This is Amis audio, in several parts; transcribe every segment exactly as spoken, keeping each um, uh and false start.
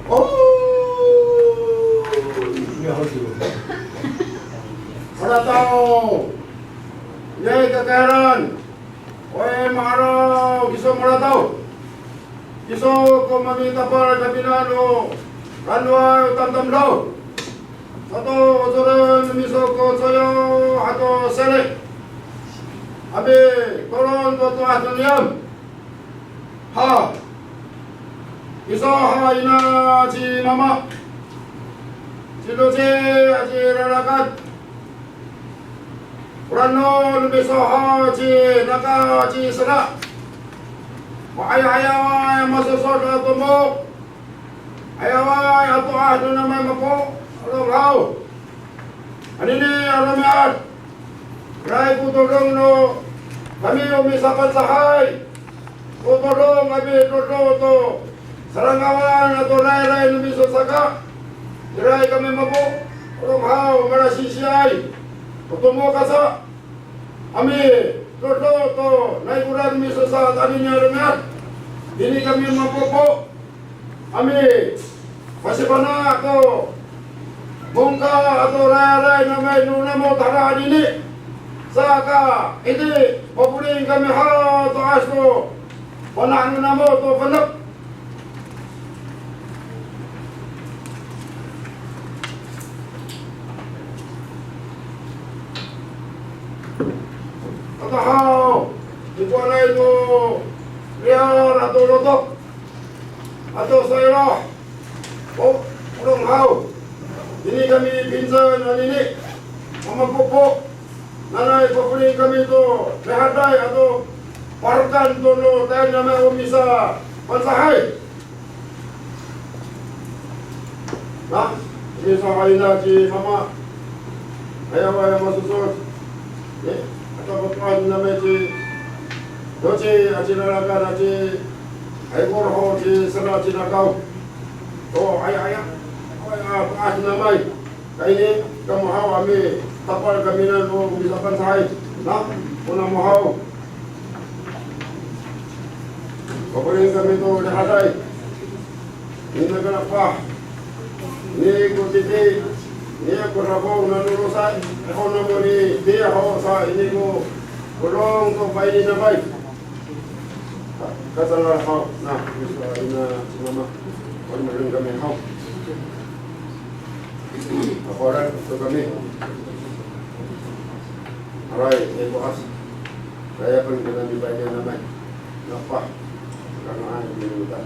O, Marataw, iyay kakayaran, oway ma'araw kiso Marataw, kiso ko mamitapal kaminan o ranoway o tamdamdaw. Sato ocoren no miso ko coyoh ato seri. Ami tolon to to'as no niyam. Ha. Kiso ha ina ci mama. Ci Loci aci Lalakat. Orano no miso ha ci Naka ci Sera. Ma'aya'ayaway a masosod a tomok. Ayaway a to'as no niyam a mapolong haw. Anini a romi'ad. Iray ko todong no kami o misaPangcahay. Ko todong a midodo to sarangawan ato rayray no miso saka. Iray kami mapolong haw, malasisiay. O tomok asa. A midodo to nai koraan miso sa anini a romi'ad. Itini kami mapopo. Ami pasifana' to mongka ato rayray niyam no namo tala anini. Saka iti, papoling kami ha to'as to fana' no namo to fenek. Ata haw, ikoanay to riyar ato lotok. Ato sayra, o, polong haw. Itini kami pinsan anini, mamapopo. Nanay papoling kami to rihaday ato paherekan to no tayal niyam o misaPangcahay. Na, ci sa ina ci mama. Ayaway a masosod. Ni, ata papoan niyam ci Loci aci Lalakat aci Haykor ho ci Sera ci Nakaw. To, aya, aya. Aya, paas niyam ay. Kaini, kamo haw a mitapal kaminan o misaPangcahay. Na, o namo haw. Papoling kami to rihaday. Ni nakalah pa. Ni ko titi. Ni ko rafaw nano losay. Ko namo ni tiya ho sa ini ko polong to paini niyam ay. Kasala haw. Na, miso ina ci mama. Wali maleng kami haw. Aparan to kami. Aray, e, boas. Kaya pen kena dibayar namay. Ngapa? Karena ay, di kita.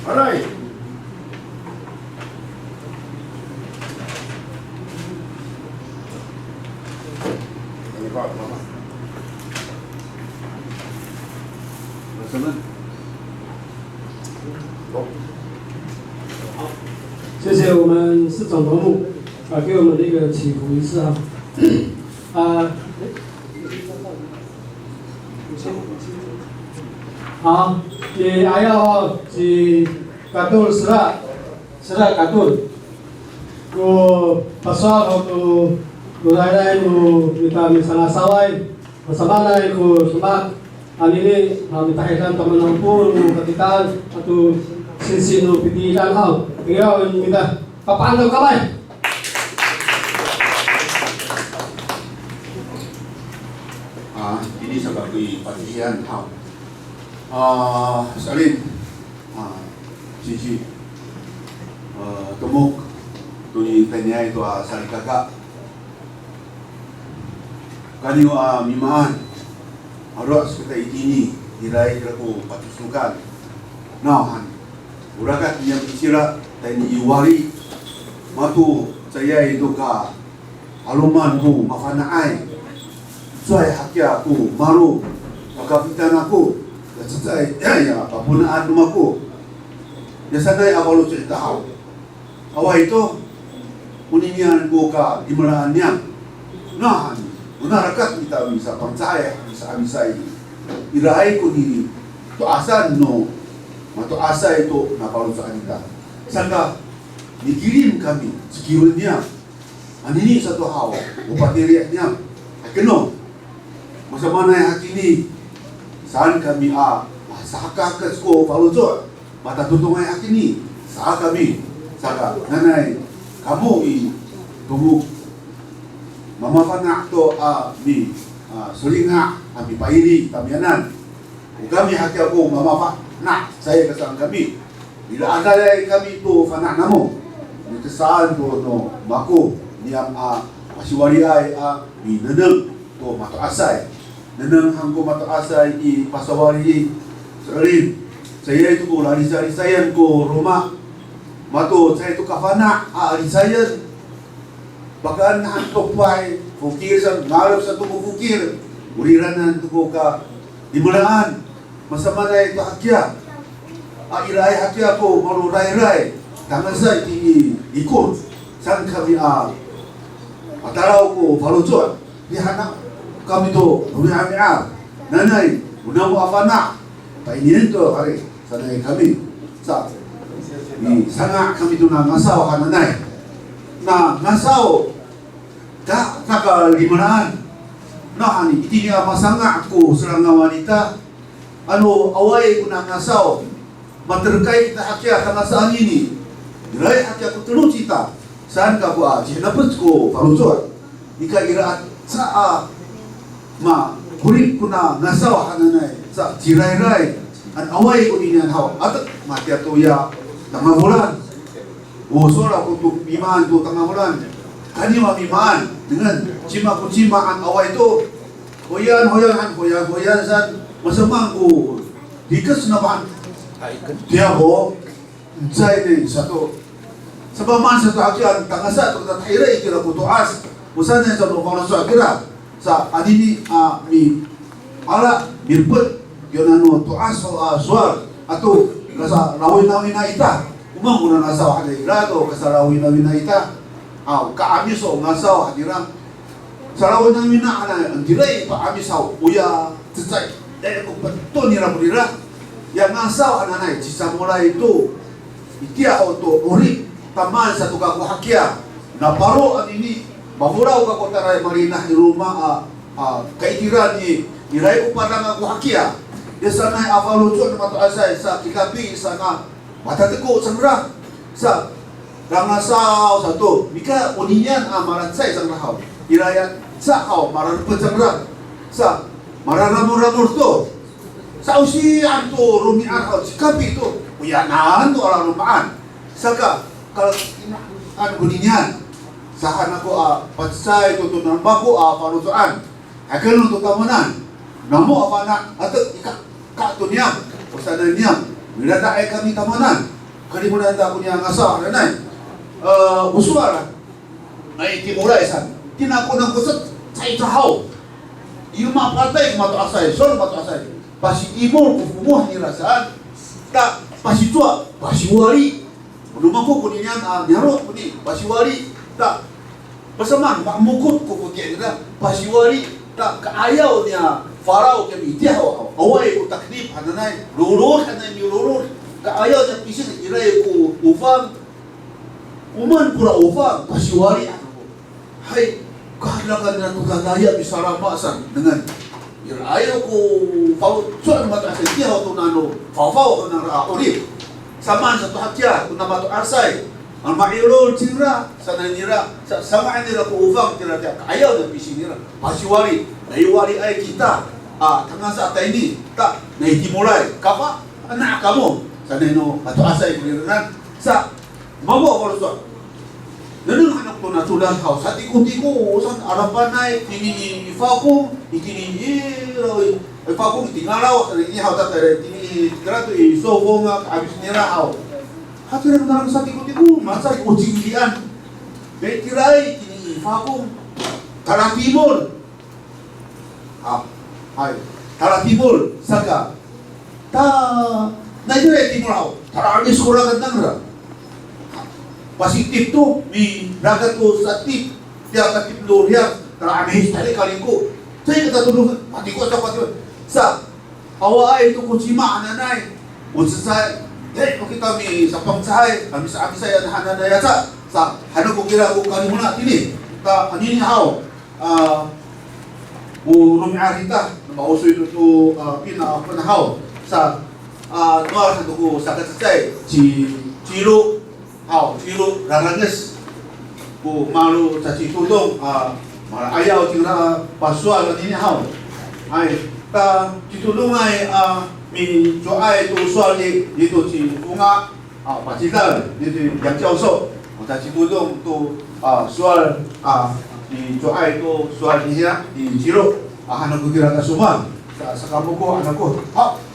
Aray. Ini, Pak, Mama. 谢谢我们市长头目啊，给我们的一个祈福仪式啊。啊，好，i ayaw ho ci Katon Sera, Sera Katon. Ko pasowal ho to, to rayray no mita misangasaway, masamaanay ko demak anini, a, mitahidan to manangpol no kakitaan ato singsi no pitiidan haw. Tengilen mita papaantaw kamay. A, ini sa kako i patihiyan haw. A, salin. A, singsi. A, tomok. Toni tayniay to a salikaka. Kaniyo a mimaan, aro' sa kita itini, iraay kira ko patosokan. Nawhan, o rakat niyam i cila, tayni i wali, mato caay to ka 'aloman ko mafana'ay. Caay hakiya ko maro, pakafitan ako, ya cecay, ya, paponaan no mako. Ya sanay a faloco' ita haw. Awaay to, oninian ko kalimelaan niyam. Nawhani, o narakat ita misaPangcahay, misa'Amisay. Iraay ko nito'asan no mato'asay to nafaloco'an ita. Saka, mikilim kami, cikiwen niyam. Anini sato haw, o pateli' niyam. Hakeno, masamaanay hakini, saan kami a Sahakahakec ko faloco', matatodongay hakini, sa kami, saka nanay kamo i tomok mamafana' to a mi, a, solinga' a mipaili tamiyanan. O kami hakiya ko mamafana' cecay ka saan kami. Ira adayay kami to fana' namo. Mitesaan to no mako niyam a pasiwaliay a minengneng to mato'asay. Nengneng han ko mato'asay i pasawali, so'elin, caay to ko lalisalisayan ko roma. Mato caay to kafana' a lisayan. Pakaen han to pay, fokil san, ngalef sato ko fokil. Oriranan to ko kalimelaan. Masamaanay to hakiya. A, iraay hakiya ko malorayray. Tangasa itini i ikor. Saan kami a matalaw ko faloco'. Di hana kami to romi'ami'ad. Nanay, o namo a fana'. Painien to hari, sanay kami. Sa, misanga' kami to na ngasaw hananay. Na ngasaw, ka, nakalimelaan. Nawhani, itini a masanga' ko serangawan ita. Ano awaay ko na ngasaw, materekay kita hakiya kangasa anini. Iraay hakiya ko telo cita, saan kako a cihenapec ko faloco'. Nika ira aca a makorip ko na ngasaw hananay, sa cirayray, an awaay ko ninian haw, atek matiya toya tangavolan. O sowal ako to mimaan to tangavolan. Kaniwa mimaan, dengan cima ko cima an awaay to. Hoyan, hoyan, han, hoyan, hoyan, san, masamaan ko, dikes na maan. Tiya ho, cecay ni sato. Samaan sato hakiya, tangasa to kita tahira itira ko to'as. O sanay sa no faloco' kira. Sa anini a mi, ala, mirpet, yo nano to'as ho a sowal, ato, kasalawinawina ita. O maan ko na ngasaw hanay ira to, kasalawinawina ita. Aw, ka'amis ho ngasaw hanira. Salawinawina hanay, antiray pa'amis haw, oya, cecay, e, ko peto nira ko nira. Ya ngasaw hananay, cicamolay to. Itiya ho to 'orip, taman sato kako hakiya. Na paro anini, mafolaw kako tayra i malinah i loma' a, a, kaitiran i, iraay ko padang ako hakiya. Ya sanay a faloco' no mato'asay sa kikapi saan a matateko cangra. Sa, rangasaw sato, nika oninian a malacecay cangra haw. Iraay sa haw, malarepet cangra. Sa, mararamorramor to. Sa'osian to romi'ad haw, cikapi to. Oyanan to a laloma'an. Saka, kal, ano koninian. Sa han ako a pacecay to to namo mako a faloco'an. Hakeno to tamowanan. Namo a fana', ato ika, ka to niyam. O sanay niyam. Milada'ay kami tamowanan. Kalimonayan ta ako niyam ngasaw, hananay. E, o sowal. Ay, timolay san. Tinakonan ko sa, caay to haw. Ira mapatay ko mato'asay, sowal mato'asay. Pasi'imol ko fomoh nira saan. Ta, pasicowa, pasiwali. O no mako koninian a niyaro' koni, pasiwali. Ta, pasamaan, mamokot ko foti'an nira, pasiwali. Ta, ka'ayaw niya falaw kiya itiya ho, awaay ko taknip hananay, lolod hananay milolod. Ka'ayaw niya pising, iraay ko ofang. O maan kora ofang, pasiwali. Hay, kahadakan nira to dadaya misalama saan, dengan iraay ko faloco' no mato'asay, itiya ho to nano fafaw ko nano a 'orip. Samaan sato hakiya to nano mato'asay. Ano ma'ilol cingra, sanay nira, sa, samaan nira ko ofang, tira tiya ka'ayaw no pising nira. Pasiwali, nai waliay kita a tangasa tayni, ta, nai timolay, kafa, ana' kamo, sanay no mato'asay ko nira nan, sa, Mako a faloco'. Nengneng han ako to na codad haw, satikotiko saan, alapanay, itini i Fakong, itini i, i Fakong, itini i Ngalaw, sa itini haw, tatay, itini i, kira to i Sofong a ka'amis nira haw. Hatira ko nano satikotiko, masa i, o cinglian. Itiraay, itini i Fakong, talatimol. A, hay. Talatimol, saka. Ta, nai, ira i timol haw. Tala'amis ko rakat nangra. Pasitip to, mirakat to satip. Tiya katip no riyar, tala'amis tali kalingko. Caay ka tatodong, patiko sa patiko. Sa, awaay to ko cima hananay. O cecay, e, o kita misaPangcahay, a misa'amisay hananay aca. Sa, hano ko kira ko kalimona tini. Ta, anini haw. A, o romi'ad ita, ma'osoy to to, a, pina, pina haw. Sa, A, sowal sato ko sakacecay, ci, Ciro, haw, Ciro Raranges. Ko malo cacitodong, a, mala'ayaw cingra pasowal anini haw. Ay, ta citodongay, a, micowaay to sowal i, ito ci Fonga, a, Pacidal, ito ci Yang Ciawso. O cacitodong to, a, sowal, a, micowaay to sowal ni hiya, ni Ciro. A, han ako kira ka sowal. Sa, saka moko, han ako. Haw.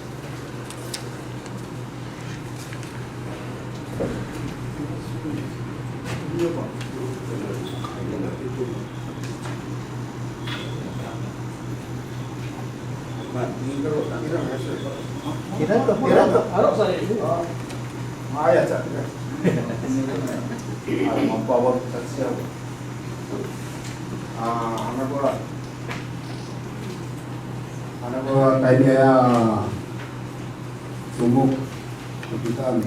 Ano ko tayni a somok, kapitan.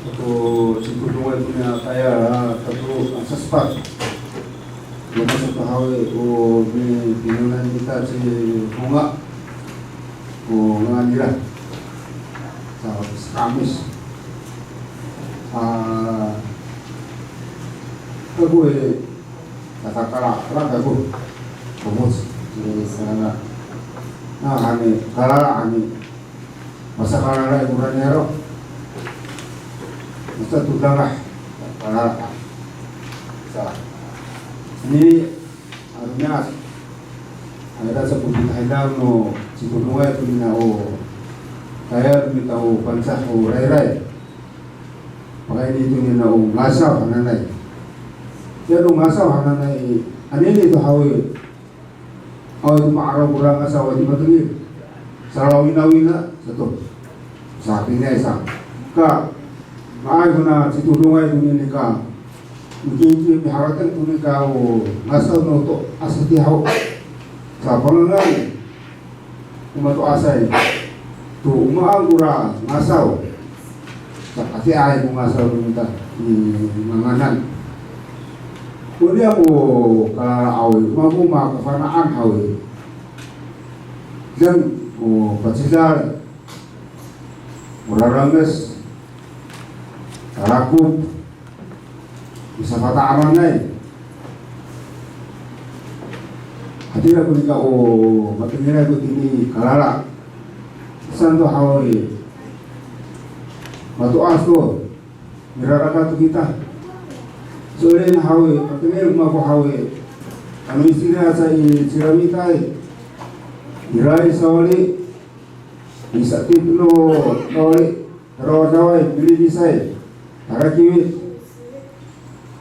Ato citodongay to niya tayal a tatolo, a, sasepat. Mako sato haw i, o mi, pinangan kita ci Fonga. O ngangan nira. Sa, sa Kamis. A, kako i, Tatakala, kala kako. Komoc. Sa, na, na, hani, kalala, hani. Masakalala i kora niyaro'. Masa to dangah. Kalala. Sa. Ini, ano, mias. Ira sa ko pitahidang no citodongay to nina o tayal mita o Pangcah o rayray. Pakayni to nina o ngasaw hananay. Tiya no ngasaw hananay, anini to haw i. Awa to ma'araw kora ngasaw a matengil. Salawinawina sato. Sapingay sa. Ka, maay kona citodongay to nini ka. Miki, miki miharateng to nika o ngasaw no to'as itiya haw. Sa pangangan. O mato'asay to o maan kora ngasaw. Sa katiyaay ko ngasaw no mita i nganganan. Oniya ko kalala haw i, mako makafana'an haw i. Deng ko Pacidal, ko Raranges, Karakop, Misafata'anay. Hatira ko nika o matengilay ko tini kalala. Saan to haw i, mato'as to, mirarakat to kita. So'elin haw i, matengil mako haw i, ano istini aca i Cilamitay, ira i sawali, i Satip no sawali, Tarawacaway, Mililisay, Tarakiwit.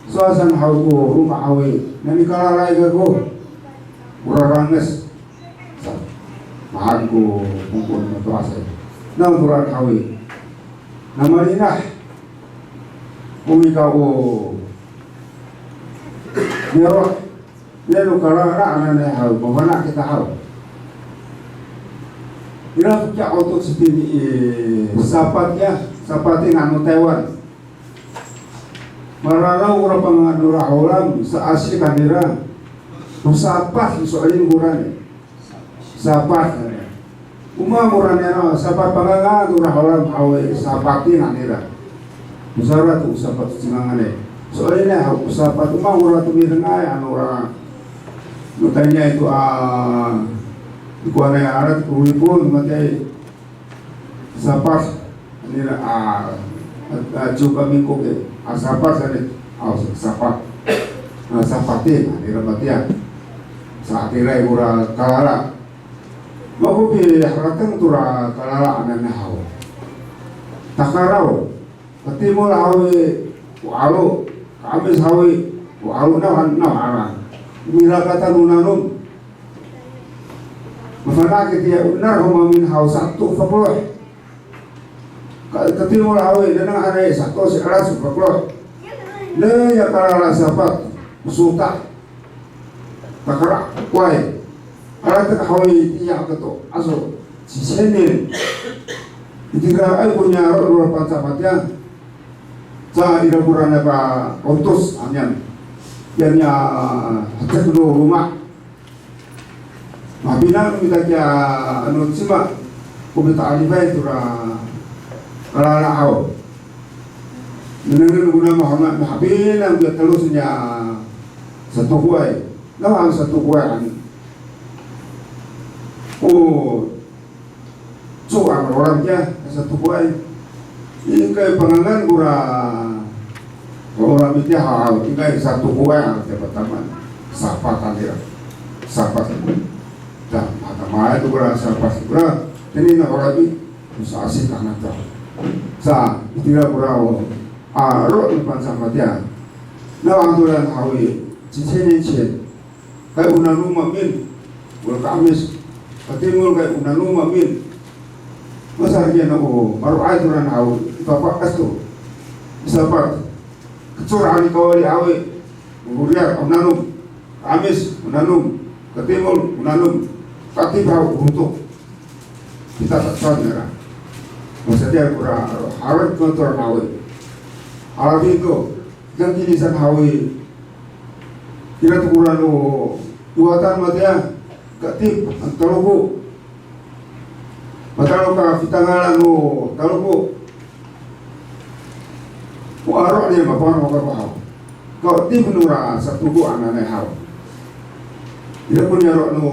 Sowal saan haw ko roma haw i, nani kalalaay kako, ko Raranges. Sa, mahaen ko pongko no mato'asay. Nawhan to raan haw i, na malinah ko nika o niyaro'. Niyaro' kalala hananay haw, mafana' kita haw. Ira ko kiya oto citini i, sapat ya, sapat i nga'ay no Taywan. Mararaw kora pangangan nora Holam, sa'asi kanira. O sapat, so'elin kora ni. Sapat. O maan kora nira, sapat pangangan nora Holam haw i, sapat i nga'ay nira. O sowal to o sapat cingangan i. So'elin haw o sapat, o maan kora to mirengay, ano ora. Matayniay to a, ikoanay arat, ko Ripon, matay. Sapat, nira, a, a, a, coba mingkok, e, a, sapat, sa, ni, a, sapat. A, sapat, e, nira matiya. Sa, tiraay kora kalala. Mako piharateng tora kalala hananay haw. Takaraw. Katimol haw i, o 'alo. Ka'amis haw i, o 'alo nawhan, nawhan. Mirakatan no nanom. Mafana' kitiya o nar ho maemin haw sato fakeloh. Ka, katimol haw i, nengneng hanay sato si'elas fakeloh. Nai, ya kalala sapat, sota. Takara, koway. Alatek haw i tiya kato, aso, cisenil. Itiraay ko niyaro' no Pangcah matiya. Sa ira kora niya ka ontos, aniyan. Yan ya, hecek no loma'. Mapinang no mita kiya, ano, cima. ko mita'alifay tora kalala haw. Nengnengen ko namo haw, mihapinang ko ya teloc niya satokoay. Nawhani satokoay han. O, cowa han roram kiya satokoay. Ingkay pangangan kora roram itiya haw, ingkay satokoay han tiya pataman. Sapat han tira. Sapat. Ta, matamaay to kora sapat kora. Tini na roram i, sa'asi tana to. Sa, itira kora o, a, ro' no Pangcah matiya. Nawhani to ran haw i, 几千年前 kay o nanom amin, o ka'amis. Katimol kay o nanom amin. Masarkiya na o maro'ay to ran haw i, papa esto. Sapat. Kecor han i kawali haw i, o riyar o nanom. Ka'amis o nanom. Katimol o nanom. Katip haw o rotok. Kita tatsan nira. Masatiya kora, haraw to ran haw i. Haraw to. Yang kinisan haw i. Ira to kora no iwatan matiya, katip han Taloko. Matalok a fitangalan no Taloko. O aro' niya mapano ka haw. Katip nora satoko hananay haw. Ira ko niyaro' no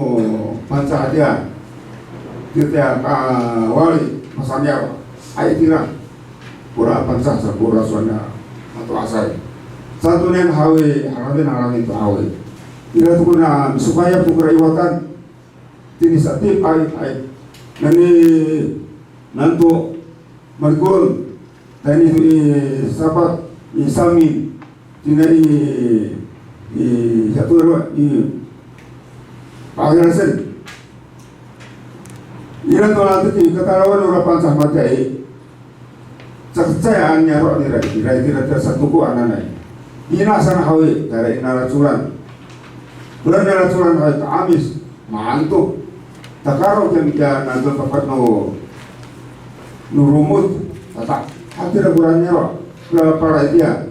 Pangcah tiya. Tiya kawali masamiyaw. Ay tira. Kora Pangcah sa kora sowal niya mato'asay. Sato niyan haw i, harateng harateng to haw i. Ira to kona misokayap to kora iwatan. Tini satip ay, ay. Nani, nanto, Marikor. Tayni to i Sapat, i Samin. Tina i, i, sato ro, i, Pa'ayalasen. Ira to latek i katalawan nora Pangcah matiya i. Cakecay a niyaro' nira, ira itira tira satoko hananay. Ina saan haw i, tayra i nalacolan. Kora nalacolan haw i, ka'amis, maanto. Takaro kiya, kiya nanto papat no, no romot, tata. Hatira kora niyaro', kora pala itiya.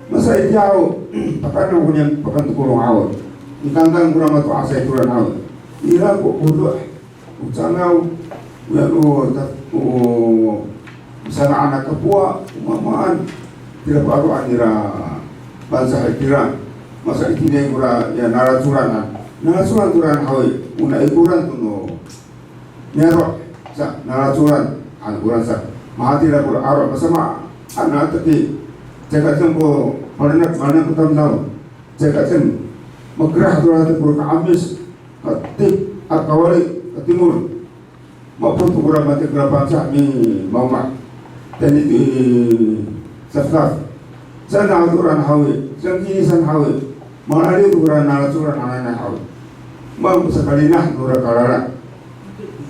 Masa itiya haw, pakan no koniyan, pakan to kolong haw. Nikangkang kora mato'asay to ran haw. Ira ko, kodo, o cangaw, o yan o, ta-, o, misana'an a kapowa, o mamaan, tira pa'aloan nira Pangcah itira. Masa itini kora, ya, nalacolan, nalacolan to ran haw i, o naikoran to no niyaro', sa, nalacolan, han koran sa. Mahatira kora aro', masamaan a teki. Caay ka 'eteng ko, malenak, malenak ko tamdaw. Caay ka 'eteng, makerah to latek kora ka'amis. Katip, a kawali, katimol. Mapot to kora matiya kora Pangcah mimaoma. Tayni to i Safsaf. Saan to ran haw i, saan kinisan haw i. Malaliw to kora nalacolan hananay haw i. Mang sakalinah nora kalala.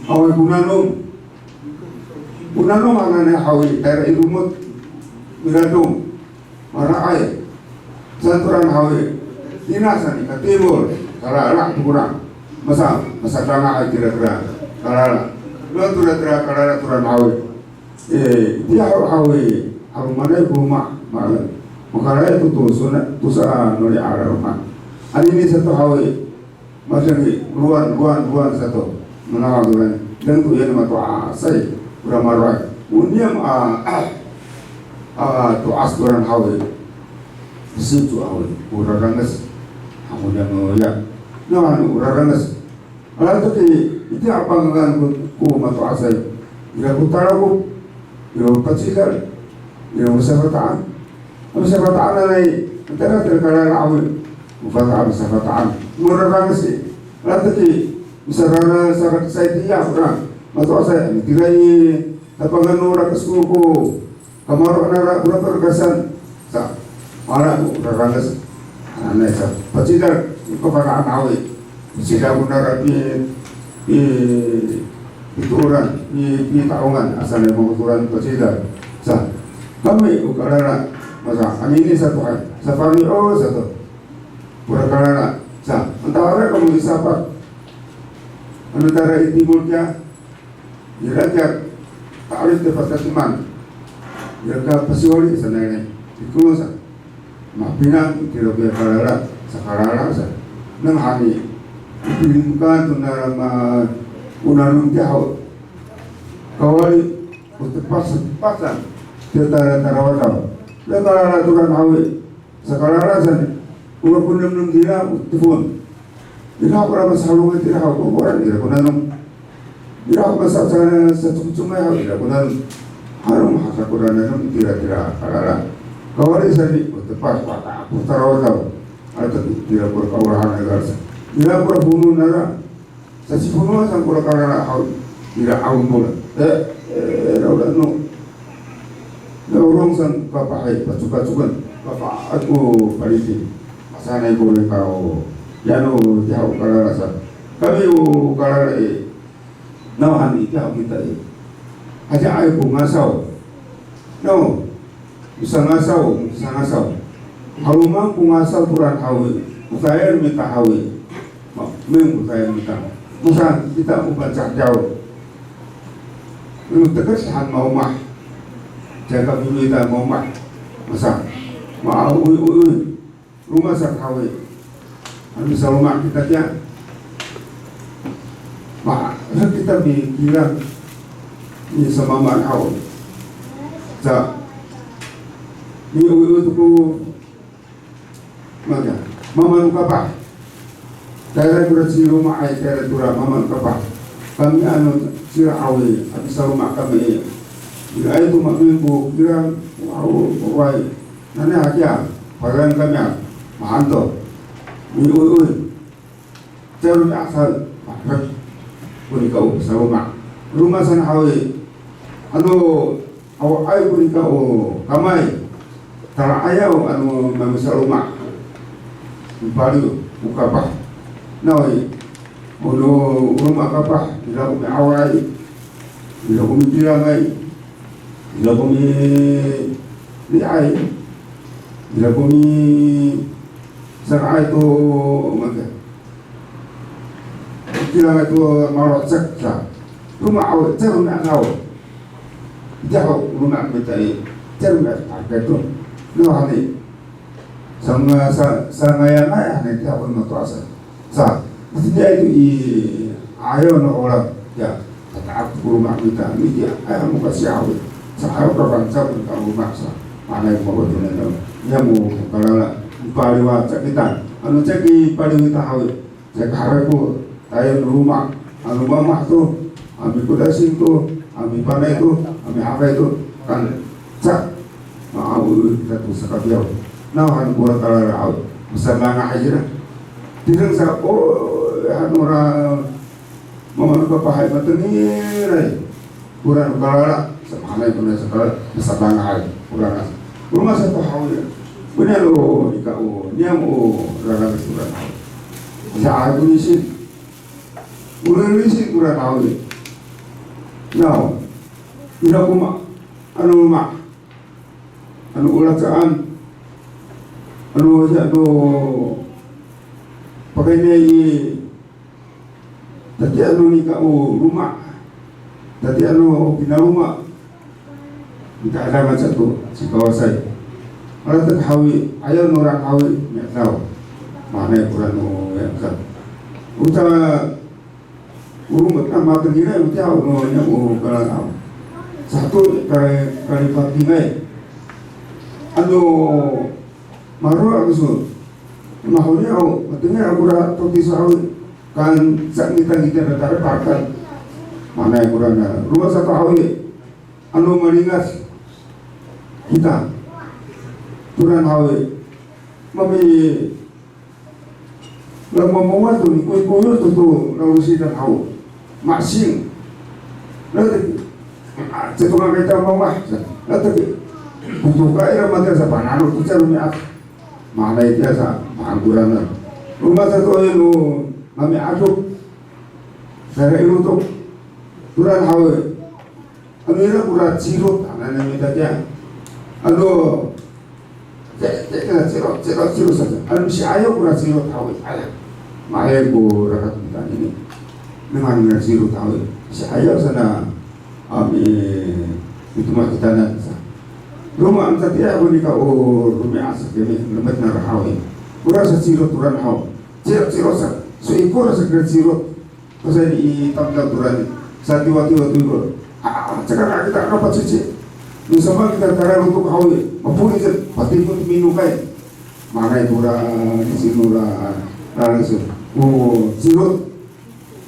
Awa ko nanom. Ko nanom hananay haw i, tayra i romot. Miradom. Mara'ay. Saan to ran haw i. Tina saan i katimol. Kalala to kora. Masa, masadanga'ay tira kora kalala. Noto ra tira kalala to ran haw i. E, itiya ho haw i. 'Alomanay ko loma'. Ma, makalay to to sona, to sa no ri'ar a loma'. Anini sato haw i. Madeng i, rowan, rowan, rowan sato. Manaw to ran. Deng to iyan mato'asay. Kora maro'ay. O niyam a, a, to'as to ran haw i. Sico haw i. O raranges. Haw niyam o ya. Nawhani o raranges. Ala to ki, itiya a pangangan ko, ko mato'asay. Ira ko Taloko. Ira ko Pacidal. Ira ko Safata'an. Safata'an nanay, tayra tira kalala haw i. Safata'an, Safata'an. Mora raranges i. Latek i, misarara sa rakes sa itiya, kora mato'asay, itira i, tapangan no rakes ko, ko kamaro' nangra kora Paregasan. Sa, mala ko raranges. Hananay sa, Pacidal, ko Pacidal haw i. Pacidal ko nangra pi, pi, pitooran, pi, pita'ongan, asa nai mangotooran Pacidal. Sa, kami o kalala, masa, anini sato hay, sa Fami'o sato. Kora kalala, sa, antawara kamo i Sapat. Ano tayra i timol kiya, ira kiya ta'arif to patatiman. Ira ka pasiwali sanay, i Kolon sa. Mapinang itira kiya kalala, sa kalala sa. Nawhani, i Piling ka to na ma, o nanom kiya haw. Kawali, o tepas, tepasan. Tira tara, tara wataw. Ira kalala to ran haw i. Sakalala saan, ora ko nemnem tira o tefon. Ira ko ra masalongay tira haw ko ora ira ko nanom. Ira ko masa sa, sacomcomay haw ira ko nanom. Hanom hasa ko ra nanom tira tira kalala. Kawali saan i, o tepas, wata, ko tara wataw. Ato tira ko ra kaolahan a kalasa. Ira ko ra fono nara. Sa cifonoan saan ko ra kalala haw, ira 'aol nora. E, e, ira ora no. Ira 'orong saan ko kapah i, pacokacokan, kapah ko paliding. Masaanay ko rika o, ya no, tiya o kalala saan. Kami o kalala i, nawhani tiya o kita i. Adihay ko ngasaw. No. Misangasaw, misangasaw. Haloman ko ngasaw to ran haw i, o tayal mita haw i. Ma, meng ko tayal mita. Masa kita o Pangcah kiyaw. Meng tekes han maomah. Caay ka mimita maomah. Masa. Ma, uy, uy, uy. Roma saan haw i. Ano misaloma' kita kiya. Ma, kita mikilang. Misamamaan haw. Sa, mi, uy, uy, to ko. Maka, mamaan ko kapah. Tayra ko ra ciloma'ay, tayra ko ra mamaan ko kapah. Kami ano cira haw i, ano misaloma' kami i. Ira ay to mamaan ko kilang, aw, awaay. Nanay hakiya, paran kami a, mahaen to. Miuy-uy. Caay romi'ad sa, maherek ko nika o saloma'. Roma saan haw i, ano, awaay ko nika o kamay. Tala'ayaw, ano, mamisaloma'. Mipaliw ko kapah. Naway, ano, o roma kapah, ira ko mi'awaay. Ira ko mikilangay. Ira ko mili'ay. Ira ko mi, sara'ay to, maka. Kilangay to malocek sa. Roma aw, caay romi'ad aw. Caay romi'ad mita i, caay romi'ad pakay to. Nawhani. Sanga, sa, sangayangay, hani, caay ko mato'asay. Sa, itiya to i, 'ayaw no 'orad, ya, tata'ak ko loma' mita, mitiya, ay, ano kasi haw i. Sa, 'ayaw ka fangcal ko loma' sa. Maanay ko makoto na, niya mo, kalala, paliwa, sa kita. Ano, sa ki, paliwa kita haw i. Sa, kaharay ko, tayal no loma', ano, mamah to, a mikodasing to, a mipanay to, a mihafay to, kan, sa, maaw, kita to sakapiyaw. Nawhan ko ra kalala haw, masamanga'ay kira. Tireng sa, o, ano ra, mamaan ko kapah i, matengiray. Kora kalala, samaanay kora sa kalala, masamanga'ay. Kora na. Kora sato haw i. Kora lo, nika o, niyam o, rarames kora haw i. Sa ako lisin. Kora lisin kora haw i. Naw. Ina ko ma, ano ma, ano o lacaan, ano sa to, pakayni i, tatiya no nika o loma', tatiya no pinaloma', nika adama sato, sikawasay. Alatek haw i, 'ayaw nora haw i, mi'adaw. Maanay kora no, ya, sa. Uta, Urong matengilay, matiya o no, niya o kalalaw. Sato, kali, kalipatingay. Ano, maro' ako so. Mahoni ako, matengil ako ra, to tiso ako. Kan, sa ngitangita na tara pakan. Maanay kora na. Roma sato haw i. Ano malingat kita. Toran haw i. Mami, lamamawad to, nikoykoyo to, to, lawisitan haw. Masing. Latek, a, cetongakay ta mamah. Latek, kotoka ira matiya sa panano to, caay romi'ad. Maanay tiya sa, maangkoranan. Roma sato i no, mami'adop. Sa ira i lotok. Toran haw i. Ano ira kora cirot, hananay mita tiya. Ano, te, te, cirot, cirot, cirot sato. Ano misi'ayaw kora cirot haw i, aya. Maayay ko rakat mita anini. Nengneng nira cirot haw i. Misi'ayaw sa na, a, mi, mitomak kitanan sa. Roma, ano tatiya ako nika o romi'ad sa kami, lemed nara haw i. Kora sa cirot, toran haw. Cirot, cirot sa. So ikor sa kira cirot. Pasayra i tamdaw toran, satiwatiwa to ikor. A, caka kita, ano pacici. No samaan kita tala lotok haw i, mapoli' sa, patipot minokay. Manay kora, sino ra, ra, sino. O, sirot.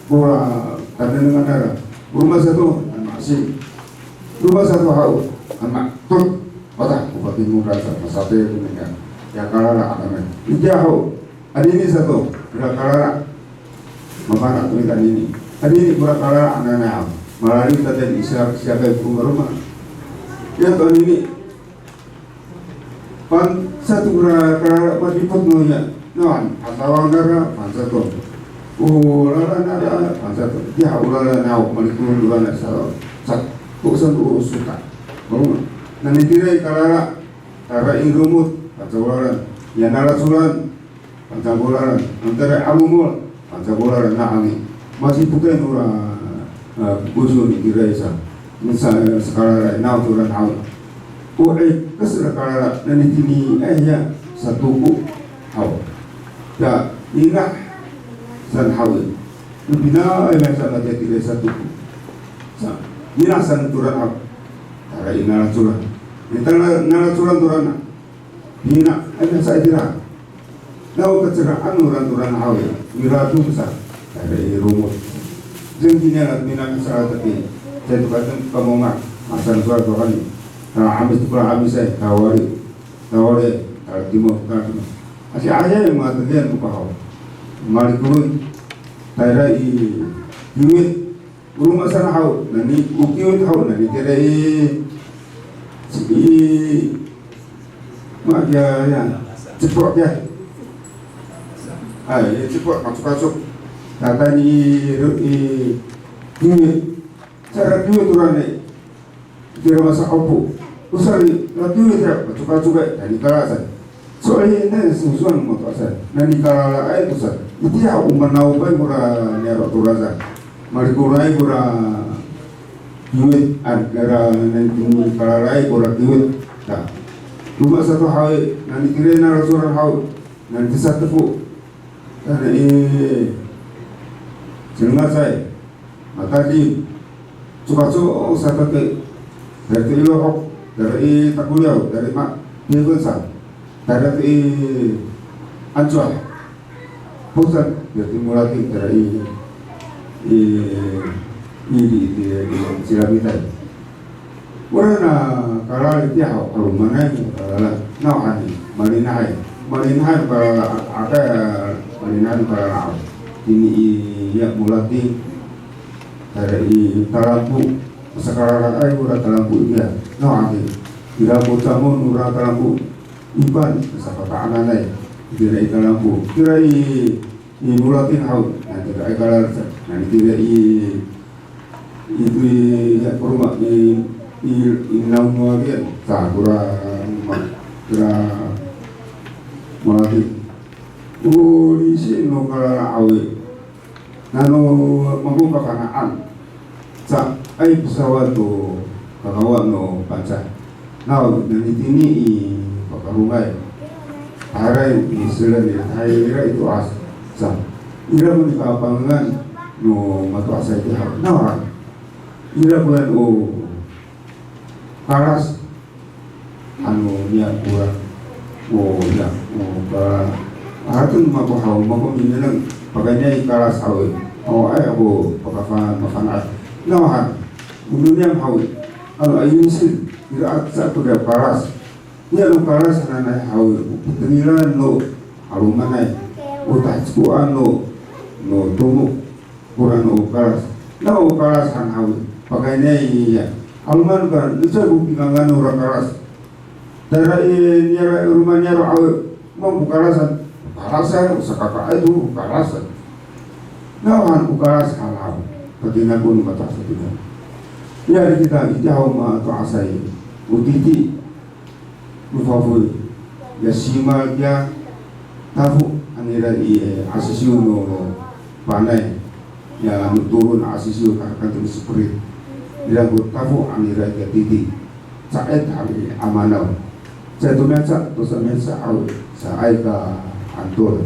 Kora, tanengneng nara. Roma sato, ano ma'asi. Roma sato haw, ano ma'etot. Wata, o patimol sa, masatay ko niyam. Ya kalala, ano niyam. Itiya haw, anini sato, ira kalala. Mafana' to ita anini. Anini kora kalala hananay haw. Malalim tatay i siya, siyakay ko romaroma. Ya to anini. Pan sato kora kalala, madipot no ya. Nawhan, hatawang nara, pan sato. O lalan nara, pan sato. Ya, o lalan haw, malikolon to lalan sa, sa, ko san o sota. Romaroma. Nani tira i kalala, tayra i romot, panca ko lalan. Ya nalacolan, panca ko lalan, ano tayra i 'alomol, panca ko lalan, nawhani. Masipoten nora, a, kokoso ni kiray sa, sa, sakalalan, naw to lalan haw. O, e, kasera kalala, nani tini, e, ya, satoko haw. Ya, ninah san haw. Pina, e, ya, sa, nani tira i satoko. Sa, ninah san to lalan haw. Tayra i nalacolan. Ni tayra nalacolan to lalan. Pina, e, ya, sa itira. Naw kaceraan no ran to lalan haw i, miradom sa, tayra i romot. Cengkinian a minangisala taki, caay to katen kamonga, masan sowal to kani. Tala 'Amis to kora 'Amisay, tawali, tawali, tala timok, tala timok. Asiayay, matekian ko pahaw. Malikolon, tayra i kiwit, Roma saan haw, nani, o kiwit haw, nani tira i, i, ma, ya, ya, cepok ya. Ay, ya, cepok, masokasok. Tatayni i, i, kiwit. Sa ira kiwit to ran i. Tira masa'opo. O sa ira kiwit ya, masokasok ya, nani kalasan. Sowal i, nai, sowal no mato'asay. Nani kalalaay to sa. Itiya o manawpay kora niyaro' to ran sa. Malikolay kora kiwit, a, kora nani kalalaay kora kiwit. Ta. Roma sato haw i, nani tira i nalacolan haw, nani tisatefo. Tayra i, Cilengasay, Matadi, Cokaco, o sato ki, tayra to i Lohok, tayra i Takoliyaw, tayra i ma, Tikonsa, tayra to i Ancowa, Posan, tayra to i Molating, tayra i, i, i, i, i, i Cilamitay. Ora na kalal itiya haw, 'alomanay ko kalal, nawhani, malinahay. Malinahay ko kalal, aka, malinahay ko kalal haw. Tini i, ya, Molating, tayra i Talampo, masakalalaay kora Talampo itiya. Nawhani, ira ko camon nora Talampo, Ipan, masapata'ananay. Tira i Talampo. Tira i, i Molating haw, nani tira i kalal sa, nani tira i, i, i, ya, ko roma, i, i, i Nawnowakian, sa, kora, ma, kora Molating. O lisin no kalal haw i, nano mako kafana'an. Caay pesawat to kakawa no Pangcah. Naw, nani tini i pakarongay. Tayra i selen i, tayra i to'as. Sa, ira ko nikapangan no mato'asay itiya haw. Naw, ira ko yan o kalas. Ano niya kora, o, ya, o, ka, ato mako haw, mako minengneng, pakayni i kalas haw i. O, ay, ako, pakafa-, mafana'an. Nawhan, o no niyam haw i. Ano, ay, isin, ira aca to diya kalas. Niya no kalas hananay haw i. Tengilan no, 'alomanay. O tahecikoan no, no tomok. Kora no o kalas. Na o kalas han haw i. Pakayni i ya. 'Aloman ka, nicay ko pingangan nora kalas. Tayra i, niyaro' i, roma niyaro' haw i. Mang ko kalasan. Kalasan, sakakaay to, kalasan. Nawhan ko kalas han haw. Patinako no mato'asay itiya. Ya, di kita, itiya haw mato'asay. O titi. No fafoy, ya simal kiya tafo han nira i, eh, asisiw no panay, ya no tolon asisiw ka, kanto no siprit. Ira ko tafo han nira i kiya titi. Ca'it han i amanaw. Caay to miheca, tosa miheca haw, caay ka antol.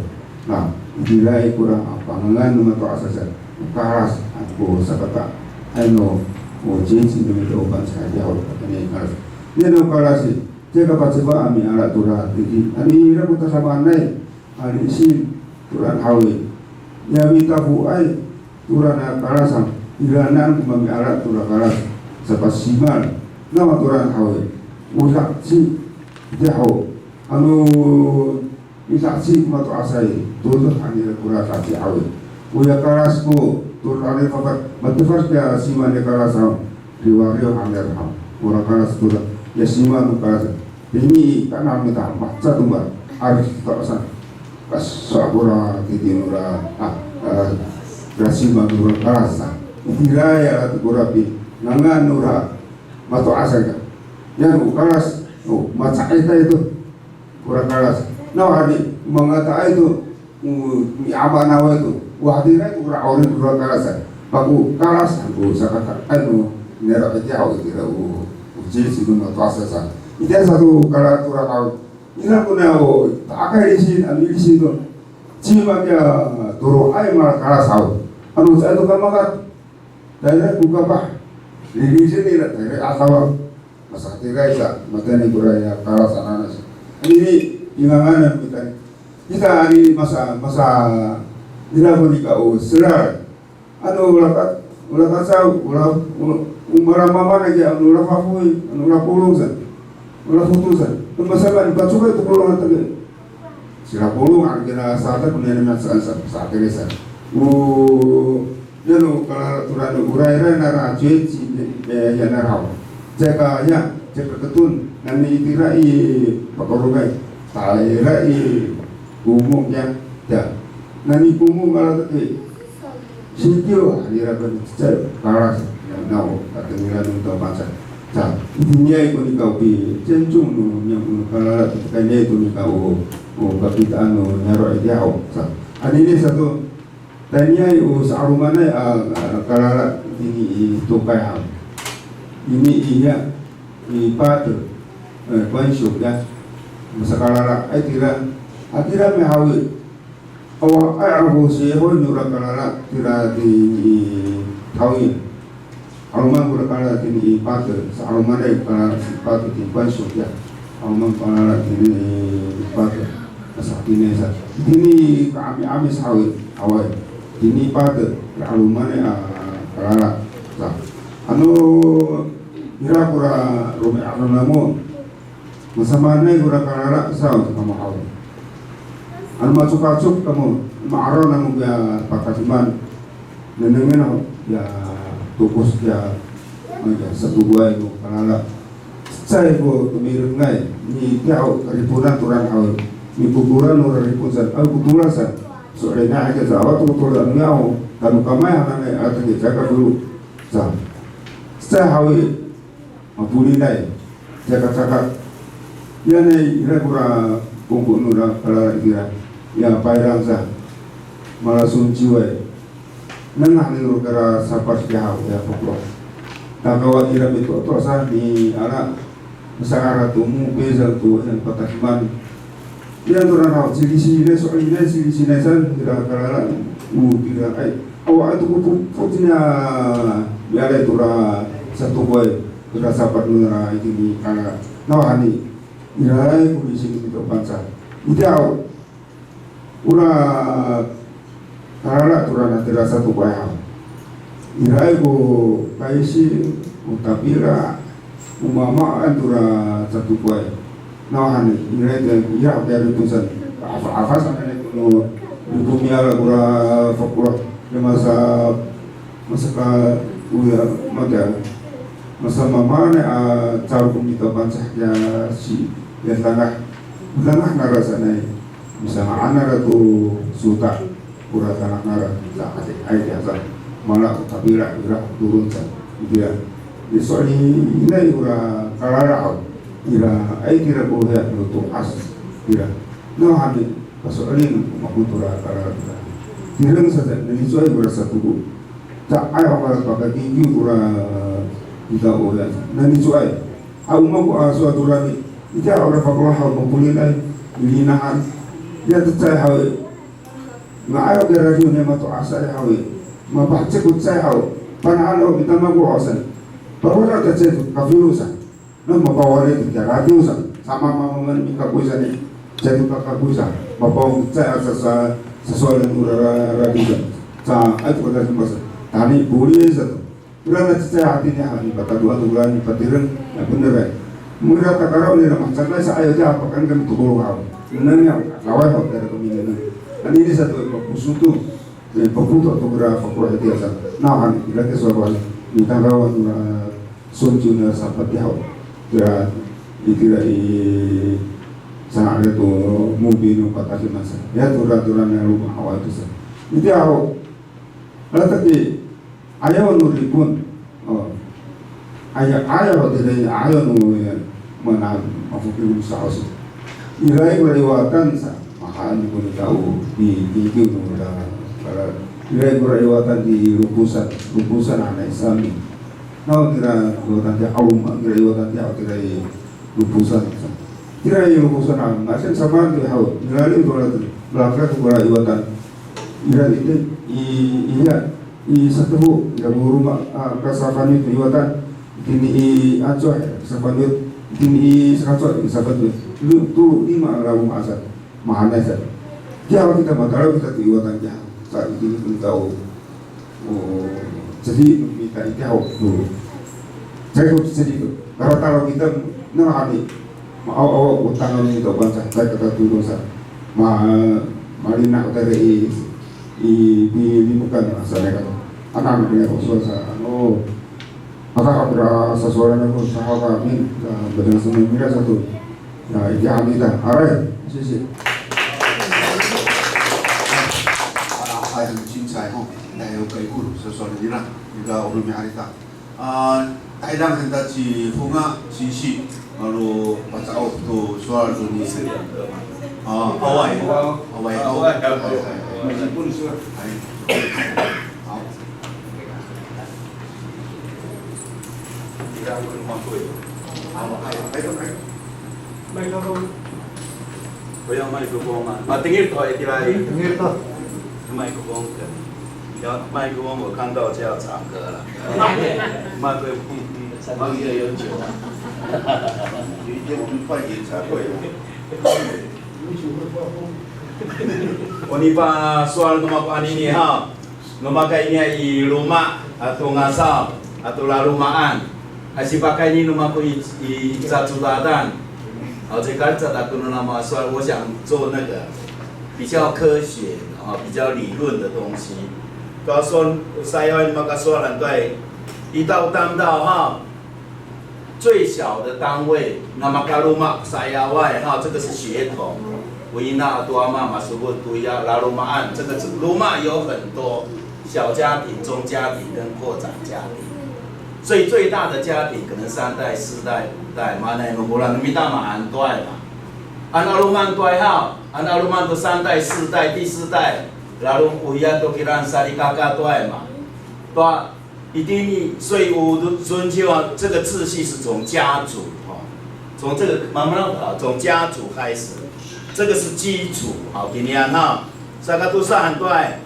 Na, itiraay kora a pangangan no mato'asay sa, kalas, han ko sakakaay no, O, cici no mita o Pangcah itiya ho, anini kalas. Nano kalas i, caay ka pacefa a miala tora tiki. Anini ira ko tadamaanay a lisin tora haw i. Ya mitafoay tora na kalas a, iranan ko mamiala tora kalas, sapasimal. Nawa tora haw i, o la'eci itiya ho. Ano mila'eci ko mato'asay, todek han nira kora la'eci haw i. Oya kalas ko, to la'eci fafak, matefad kiya simal ni kalas haw, riwariw han nira haw. Kora kalas to, ya simal no kalas. Tini kaenen mita, maca to ba, ari to sa. Kaso kora titi nora, a, a, ra simal nora kalas sa. Itira ya to kora pinangan nora mato'asay ka. Yan o kalas, o, macaay ta ito. Kora kalas. Nawhani, mangataay to, o, miamanaway to. Wa, hatiraay to kora 'orip kora kalas. Mako kalas, o, saka, ano, nira itiya ho, itira, o, o, cici no mato'asay sa. Itiya sato kalas tora haw. Ira kona, o, ta'akay lisin, ano lisin to. Cima kiya toro'ay malakalas haw. Ano caay to kamakat. Tayra ko kapah. Lilisin nira, tayra asawa. Masakatira sa, matini kora ya kalas ananay sa. Anini, pinganganan kita. Kita anini masa, masa, ira ko nika o selal. Ano, o lakat, o lakat sa, o la, o, o malamamana kiya, ano, o lafafoy, ano, o lapolong sa. O lafoto sa. Ano, masama, i pacokay to polong a tagi. Sira polong, ano, kina satak, kina niyam saan sa, sa, tagi sa. O, Yano, kala tora no, o rayray nara, cici, e, ya nara haw. Caay ka, ya, caay ka keton, nani itira i, pakarongay. Tayra i, komo kiya, ya. Nani komo kala, e, singkiw, ira ka, caay, kalas, ya, naw, katengilan no to Pangcah. Sa, itiniay ko nika o pi, cencong no, niyam no, kala, itiniay ko nika o, o, kapitaan no, niyaro' itiya haw. Sa, anini sato, Tayniay o sa'alomanay a, a, kalala tini i tokay haw. Ini i hiya i pater, e, kwansyo kiya. Masakalalaay tira. Hatira mihaw i. Awaay ako sihoy nora kalala tira tini i haw i. 'Aloman ko kalala tini i pater, sa'alomanay ko kalala tini i pater, tini kwansyo kiya. 'Aloman ko kalala tini i pater, asa tini sa. Tini ka'ami'ami sahaw i, awaay. Tini i pater, 'alomanay a kalala. Sa, ano, ira kora romi'ad no namo. Masamaanay kora kalala saw kamo haw. Ano macokacok kamo, ma'araw namo kiya pakateman, nengnengen ho kiya tokos kiya, ano kiya satokoay no kalala. Cecay ko tomirengay, ni tiya ho kariponan tora haw, ni kokoran no raripon san, aw kotoran san. So'elinay hakiya sa, awa to kotoran no yaw, tano kamay hananay, ato kiya caka dolo. Sa, cecay haw i, mapolinay, cakacaka. Iyanay, ira kora kongko nora kalala itira. Ya payrang sa, malasonciway. Nangah niro kora sapas kiya haw, ya fokeloh. Takawa ira mitoto sa ni ala, masa'ara to mo, peza to, yang patakiman. Iya to raraw, cilisinay, so'elinay, cilisinay san, ira kalala, o, ira ay. Awa, ato ko po, po, cina, mialay tora satokoay, tora sapat nora itini kalala. Nawhani, iraay ko lisin mita o Pangcah. Itiya, ora kalala tora na tira satokoay haw. Iraay ko kaisi, o tapira, o mamaan tora satokoay. Nawhani, iraay to, ira ko ya ripon san. Afa, afa sanay ko no, ripon miala kora fokeloh. Ya masa, masa ka, o ya, mata. Masa mamaanay a calo ko mita o Pangcah kiya si, ya tangah. Tangah nara sanay. Misanga'an nara to sota', kora tangah nara, sa, ati, ay, ya, sa, mala, tapira, ira, toron, sa, itiya. Di so'elinay kora kalala haw, ira, ay, tira ko hiya, no to'as, ira. Nawhani, paso'elin, mako tora kalala, ira. Tireng sa, nani cowaay kora satoko. Caay, o kora pakakingkiw kora kita o hiya. Nani cowaay. Aw mako a sowal tora ni, itiya ora fakeloh haw mapolinay, milinahan. Ya cecay haw i. Nga'ay o kira radiw niya mato'asay haw i. Mapahecek ko cecay haw. Pana'an o kita mako awasan. Pawara ta caay to kafilo sa. Na mapawaray to kiya radiw sa. Sa mamamamang mikakoy sa ni. Caay to kakakoy sa. Mapawang cecay a sa, sa, sasowalen no ra-, radiw sa. Sa, ay to kada sa masa. Tani poli sa to. Ora na cecay hatini a nipatadoan, ora nipatireng, ya bener ay. Mira takaraw nira macanay sa ayaw tiya pakan kami to kolo haw. Nengneng ya, laway haw tayra kami nengneng. Anini sato, pakoso to. E, pakoto to kora fakoh itiya sa. Nawhani, ira tiya sa ko, nitangkawan nira, sonco nira sapat tiya haw. Tira, itira i, sa ira to, mobi no patakiman sa. Ya tora, tora na loma' haw to sa. Itiya haw. Latek i, ayaw no Ripon. O. Ayaw, ayaw, tira i, ayaw no, e, mana, mafokil no sa'osi. Ira i kora iwatan sa, mahaen ko ni tao, di, di, di, no, da, para, ira i kora iwatan di Loposan, Loposan hanay sami. Naw tira iwatan tiya, aw, ma, tira iwatan tiya, tira i, Loposan. Tira i Loposan a, ngasen samaan to haw, milalim to latek, malaka to kora iwatan. Ira i, i, iya, i sato ho, ira ko roma, a, kasafaniot to iwatan. Itini i Ancoh, kasafaniot. Itini i Sakaco, kasafaniot. Lo, to lima a laloma' sa. Mahaenay sa. Tiya kita matalaw kita to iwatan tiya. Sa itini kita o. O, cedi no mita itiya ho to. Caay ko cedi to. Karatalaw kita, nawhani. Maaw-aw o tangan nito, Pangcah, caay katatodong sa. Ma, malina' ko tayra i, i, pilimekan sa niyam. Anak niyam ko sowal sa, ano, Aka, ira sasowalan ako sa haw kami, sa, badang sa mira sato. Ya, itiya kami ta. Aray, sisi. Ay, 很精彩 ho. Ay, okay, cool. Sasowalan nira. Ira, o romi'ad ita. A, tahidang han ta ci Fonga singsi, malo paca'of to sowal to ni Sir. A, awaay. Awaay. Awaay. Hay. Haw. 麦克风。不要麦克风吗？啊，等一会儿，等一会儿。等一会儿。麦克风可能，要麦克风，我看到就要唱歌了。麦克风，唱歌越来越久了。有一天我们办演唱会。O nipa sowal no mako anini haw. No mako anini i loma' ato ngasaw ato laloma'an. Ay, sipakayni no mako i, i cacodadan. Aw, 这个 cacodadan no namo sowal, 我想做那个比较科学的，啊，比较理论的东西。告诉我，saya no mako sowal 对，一到当道哈，最小的单位，那么 kaloma sayaway 哈，这个是血统。Wina ato ama masofok toya laloma'an，这个是 loma' 有很多。 小家庭、中家庭跟扩展家庭。所以最大的家庭可能三代、四代、五代，mahaenay no holam no mita maantoay ma. Ano 'aloman toay haw, ano 'aloman to 三代、四代、第四代, lalom oya to kiraan salikaka toay ma. To, itini, 所以我尊敬啊，这个秩序是从家族，哦，从这个，慢慢地，从家族开始，这个是基础，好，今天哈，saka tosa han toay.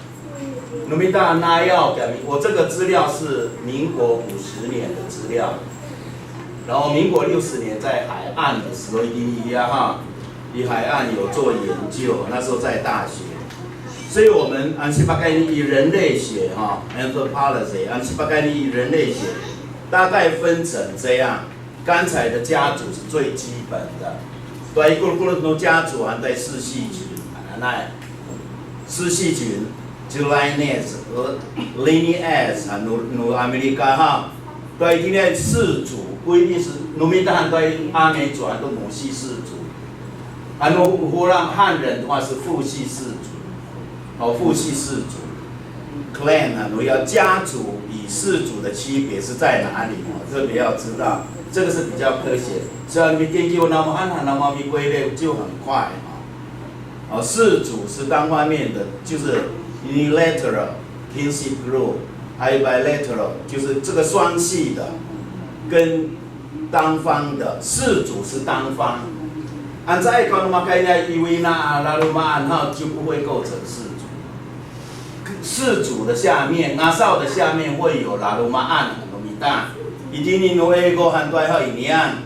No mita 'anayaw kami, 我这个资料是民国五十年的资料，然后民国六十年在海岸的时候，一定一样哈，以海岸有做研究，那时候在大学，所以我们 ano sipakayni i 人类学哈，anthropology，ano sipakayni i 人类学，大概分成这样。 刚才的家族是最基本的。Toya i kolokolo no 家族 han toay 氏系群，hananay. 氏系群就 lineage, lineage 啊，no, no America 哈。Toya itini 氏族，不一定是 no mita han toay 阿美族 han to 母系氏族。Ano holam 汉人的话是父系氏族。 哦，父系氏族，clan 啊，no 要家族与氏族的区别是在哪里？哦，特别要知道，这个是比较科学。所以你 研究 namo han, namo mikoy 就很快啊。哦，氏族是单方面的，就是 unilateral kinship group，还有 bilateral，就是这个双系的，跟 单方的，氏族是单方。Ano caay ko no mako anini i wina a laloma'an 哈，就不会构成氏族。氏族的下面，ngasaw 的下面会有 laloma'an no mita。Itini no 英文 han to ay haw inian,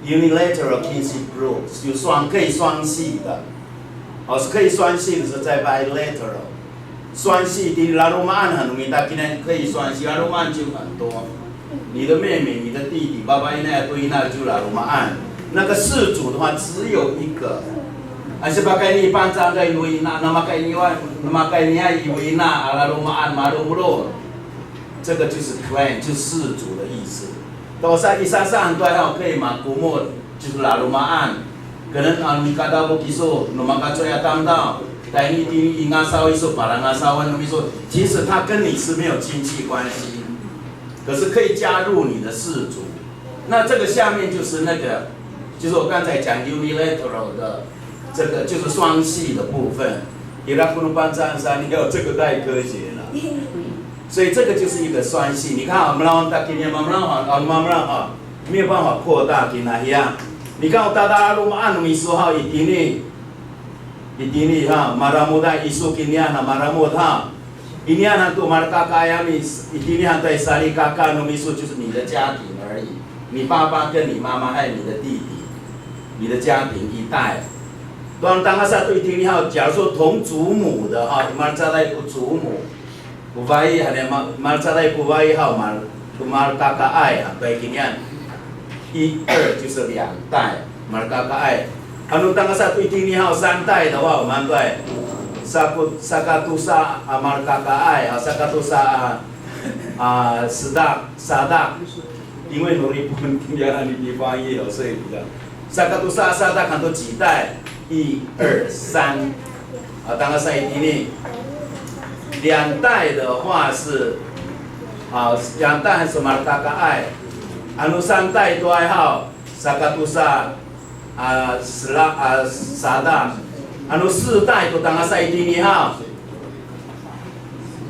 unilateral kinship rule 就双可以双系的，哦，是可以双系的，是在 bilateral。双系的 laloma'an han no mita kinian 可以双系，laloma'an 就很多。你的妹妹、你的弟弟，爸爸 ina 阿公 ina 就 laloma'an。那个氏族的话只有一个。Ano pakayni i Pangcah i Wina, ano makayni wa, ano makayni i Wina a laloma'an, malomolom. 这个就是 clan，就是氏族的意思。Tosa i sasaan to ay haw 可以吗？Komod 就是 laloma'an。可能 ano mikadafo kiso, no makacowa tamdaw, tayni itini i ngasaw iso, palangasawan no miso，其实他跟你是没有亲戚关系，可是可以加入你的氏族。那这个下面就是那个，就是我刚才讲 unilateral 的这个，就是双系的部分。Ira ko no Pangcah saan, 你要这个太科学了。所以这个就是一个双系。你看啊，malawan ta kinian, mamalaw ha, a, mamalaw ha, 没有办法扩大 kina hiya. 你看 o tada laloma'an no miso haw itini, itini ha, maramoday iso kinian ha, maramod ha. Inian han to malakakaay a mi, itini han to ay salikaka no miso 就是你的家庭而已。你爸爸跟你妈妈还有你的弟弟，你的家庭一代。Tangasa to itini haw, 假如说同祖母的哈，malecaday ko 祖母。 Ko fa'i, hane ma-, malecaday ko fa'i haw, mal-, ko malakakaay, a, to ay kinian. 一二就是两代，malakakaay. Ano tangasa to itini haw, 三代的话，我们对，sako-, sakatosa a malakakaay, a, sakatosa a, a, sedak, sadak. 因为 no Ripon kinian itini 翻译 o, 所以比较 Sakatosa a sadak han to 几代？一二三。A, tangasa itini. 两代的话是，a, 两代 han to malakakaay. Ano 三代 to ay haw, sakatosa a, sela-, a, sadak. Ano 四代 to tangasa itini haw.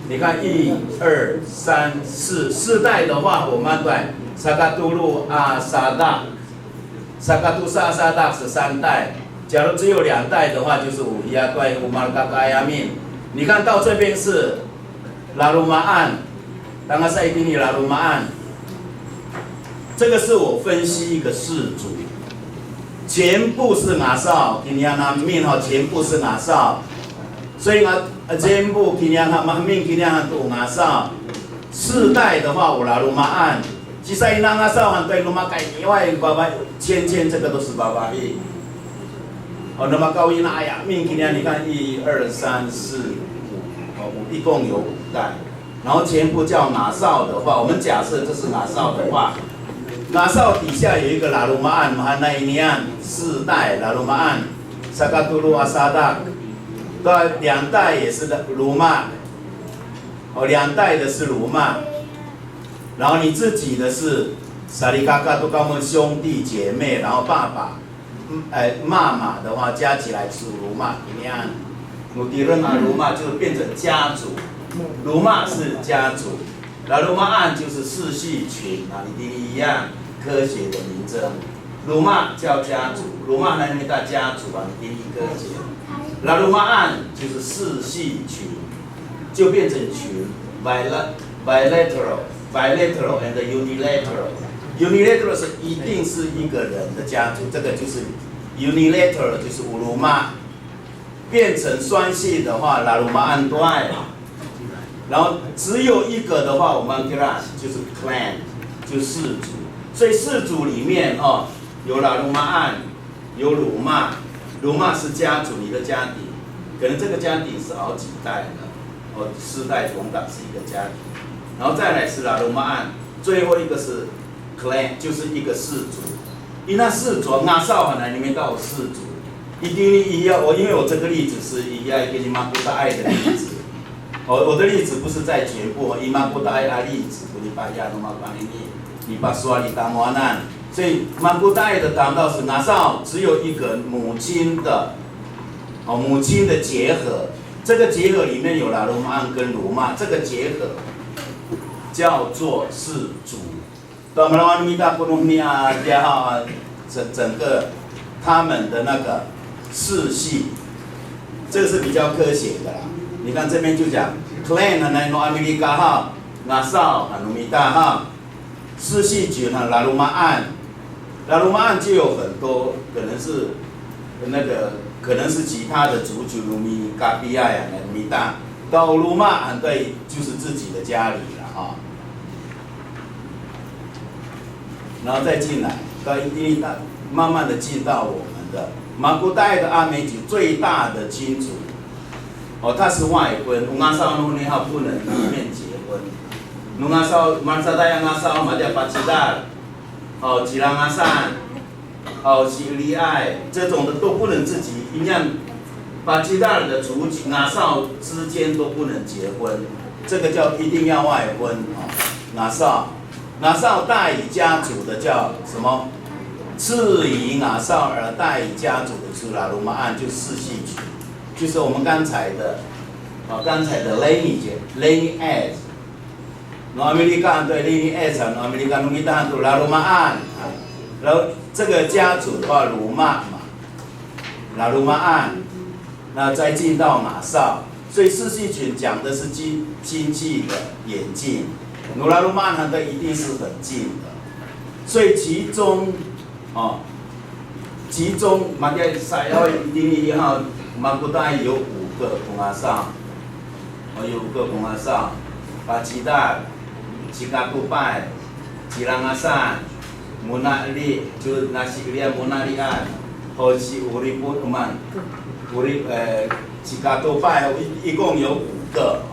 你看，一二三四，四代的话，我们对，sakatolo a sadak。 Sakatosa a sadak 是三代，假如只有两代的话，就是 o hiya to ay o malakakaay amin。你看到这边是 laloma'an，tangasa itini laloma'an。这个是我分析一个氏族，全部是 ngasaw，kinian amin 哈，全部是 ngasaw。所以呢，呃，全部 kinian 哈，amin kinian 哈都 ngasaw。四代的话，o laloma'an。 Sisa ina ngasaw han to ay lomakay niway, baba, 芊芊 这个都是 babai. O, no makaw ina aya, amin kinian 你看，一二三四五，哦，一共有五代。然后全部叫 ngasaw 的话，我们假设这是 ngasaw 的话，ngasaw 底下有一个 laloma'an，mahaenay inian，四代 laloma'an，sakatolo a sadak，对，两代也是 loma'，哦，两代的是 loma'。 然后你自己的是 salikaka to kamo 兄弟姐妹，然后爸爸，嗯，哎，妈妈的话加起来是 loma' kinian。No tireng a loma' 就变成家族，loma' 是家族，laloma'an 就是世系群啊，你听一样科学的名称。Loma' 叫家族，loma' 那边大家族啊，你听一科学。Laloma'an 就是世系群。 就变成群，bila-，bilateral，bilateral and unilateral。Unilateral 是一定是一个人的家族，这个就是 unilateral，就是 o loma'。变成双系的话，laloma'an to ay。然后只有一个的话，我们 kira 就是 clan，就氏族。所以氏族里面哦，有 laloma'an， 有 loma'，loma' 是家族，你的家庭，可能这个家庭是好几代的，哦，世代同堂是一个家庭，然后再来是 laloma'an，最后一个是 clan，就是一个氏族。Ina 氏族，ngasaw han to ay, 你们到氏族。一定要，我因为我这个例子是一样一个 i Makota'ay 的例子，哦，我的例子不是在全部，i Makota'ay 的例子，不是把亚努马巴尼尼。 Nipasowal i tamowanan。所以 Makota'ay 的 tamdaw 是 ngasaw，只有一个母亲的，哦，母亲的结合。这个结合里面有 laloma'an 跟 loma'，这个结合叫做氏族。Tamalawan mita kono ni a 整，整个他们的那个世系，这个是比较科学的啦。你看这边就讲 clan 呢，no America 哈，ngasaw 啊，no mita 哈。世系群啊，laloma'an，laloma'an 就有很多，可能是那个，可能是其他的族群，no mikapiyay 啊，no mita，到 loma' 啊，对，就是自己的家里了哈。然后再进来，到一定到慢慢的进到我们的 Makota'ay 的阿美族最大的亲族。哦，他是外婚，o ngasaw no honi haw 不能里面结婚。No ngasaw, malecad a ngasaw, matiya pacidal, 哦，cilangasa, 哦，siliay，这种的都不能自己，一样，pacidal 的族群，ngasaw 之间都不能结婚，这个叫一定要外婚，哦，ngasaw。Ngasaw 大羽家族的叫什么？次羽 ngasaw 而大羽家族的是 laloma'an，就是世系群，就是我们刚才的，啊，刚才的 lineage，lineage。No America 对 lineage 啊，no America no mita 对 laloma'an 啊，然后这个家族的话，loma' 嘛，laloma'an，那再进到 ngasaw，所以世系群讲的是经经济的演进，no laloma'an 的一定是很近的，所以其中哦，其中，matiya sa'ayaway itini i haw, Makota'ay 有五个 kongasaw，哦，有五个 kongasaw，pacidal, cikatopay, cilangasan, monali'，就是那些 lian monali'an，或是 oripon，我们 ori 呃 cikatopay，一一共有五个哈。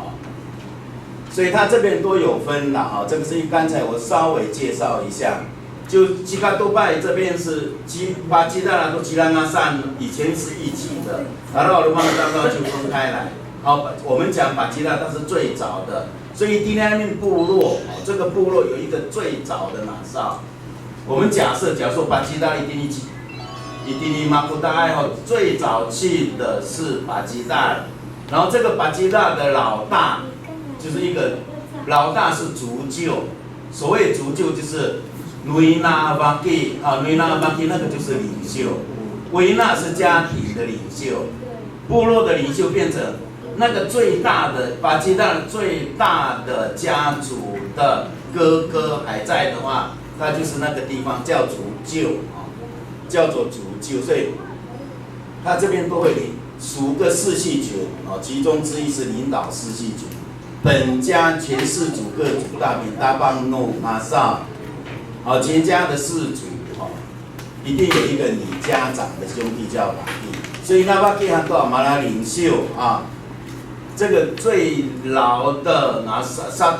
所以它这边都有分了哈，这个是刚才我稍微介绍一下。就 cikatopay 这边是 ci pacidal 啊，都 cilangasan，以前是一起的，然后慢慢慢慢就分开来。好，我们讲 pacidal，它是最早的，所以 itini i 部落，哦，这个部落有一个最早的 ngasaw。我们假设，假如说 pacidal itini ci，itini Makota'ay 哈，最早去的是 pacidal，然后这个 pacidal 的老大，就是一个老大是族舅，所谓族舅就是 no ina a faki 啊，no ina a faki 那个就是领袖，no ina 是家庭的领袖，部落的领袖变成那个最大的 pacidal 最大的家族的哥哥还在的话，那就是那个地方叫族舅啊，叫做族舅，所以他这边都会领数个世系群啊，其中之一是领导世系群。本家全氏族各族大名 tapang no ngasaw，好，全家的氏族哦，一定有一个女家长的兄弟叫 faki，所以 na faki 很多 mala 领袖啊，这个最老的 ngasaw，sa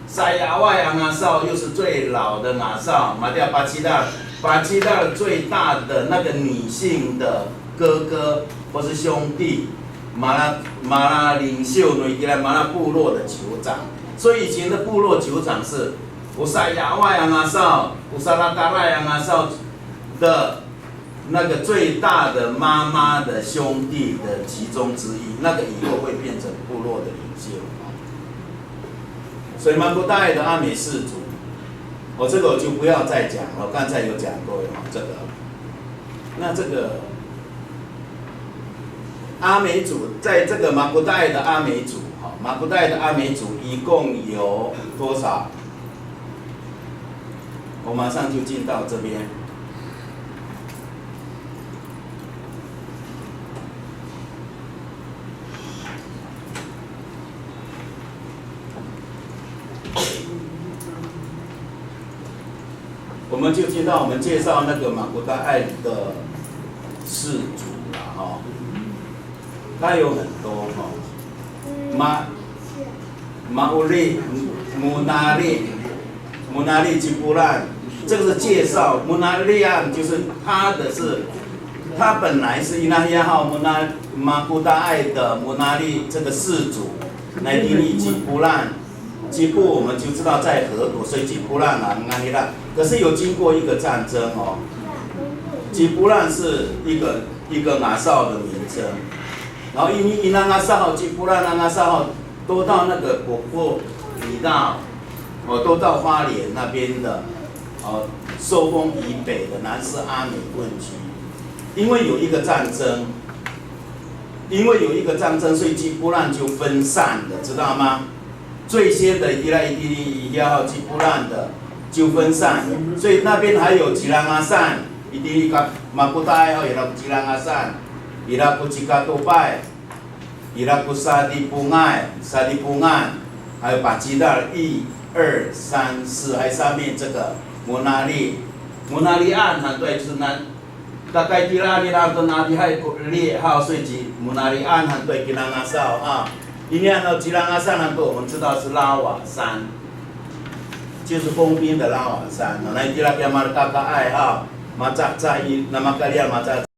sa'ayaway a ngasaw 又是最老的 ngasaw，matiya pacidal，pacidal 最大的那个女性的哥哥或是兄弟，mala mala 领袖 no itira mala 部落的酋长，所以以前的部落酋长是 o sa'ayaway a ngasaw，o salatalaay a ngasaw 的那个最大的妈妈的兄弟的其中之一，那个以后会变成部落的领袖。所以 Makota'ay 的阿美氏族，哦，这个我就不要再讲了，刚才有讲过了，这个。那这个阿美族，在这个 Makota'ay 的阿美族，哈，Makota'ay 的阿美族一共有多少？我马上就进到这边。我们就进到我们介绍那个 Makota'ay 的氏族了哈。它有很多哈。Ma Maoli, Monali, Monali Cipolan，这个是介绍。Monalian 就是它的是，它本来是 inahiya haw Mona Makota'ay 的 Monali 这个氏族，那 itini Cipolan，Cipo 我们就知道在河口，所以 Cipolan 啊，那 ira。可是有经过一个战争哦，Cipolan 是一个一个 ngasaw 的名称，然后 ini ina ngasaw Cipolan ngasaw 都到那个 Poko Ina，哦，都到花莲那边的，哦，寿丰以北的南势阿美混居。因为有一个战争，因为有一个战争，所以 Cipolan 就分散了，知道吗？最先的 ira itini i haw Cipolan 的，就分散，所以那边还有 Cilangasan，一定 ka makota'ay 哈，ira ko Cilangasan，ira ko Cikatopay，ira ko Sadipongay，Sadipongan，还有 Pacidal，一二三四，还有上面这个 Monali，Monalian 很多就是那 大概 tira nira to nalihay ko 'eli haw, 所以 ci Monalian han to i Cilangasaw a. Inian no Cilangasan han to, 我们知道是 Lawasan，就是丰滨的 Lawasan. Na itira kiya malekakaay haw, macacay i, na makalian macacay.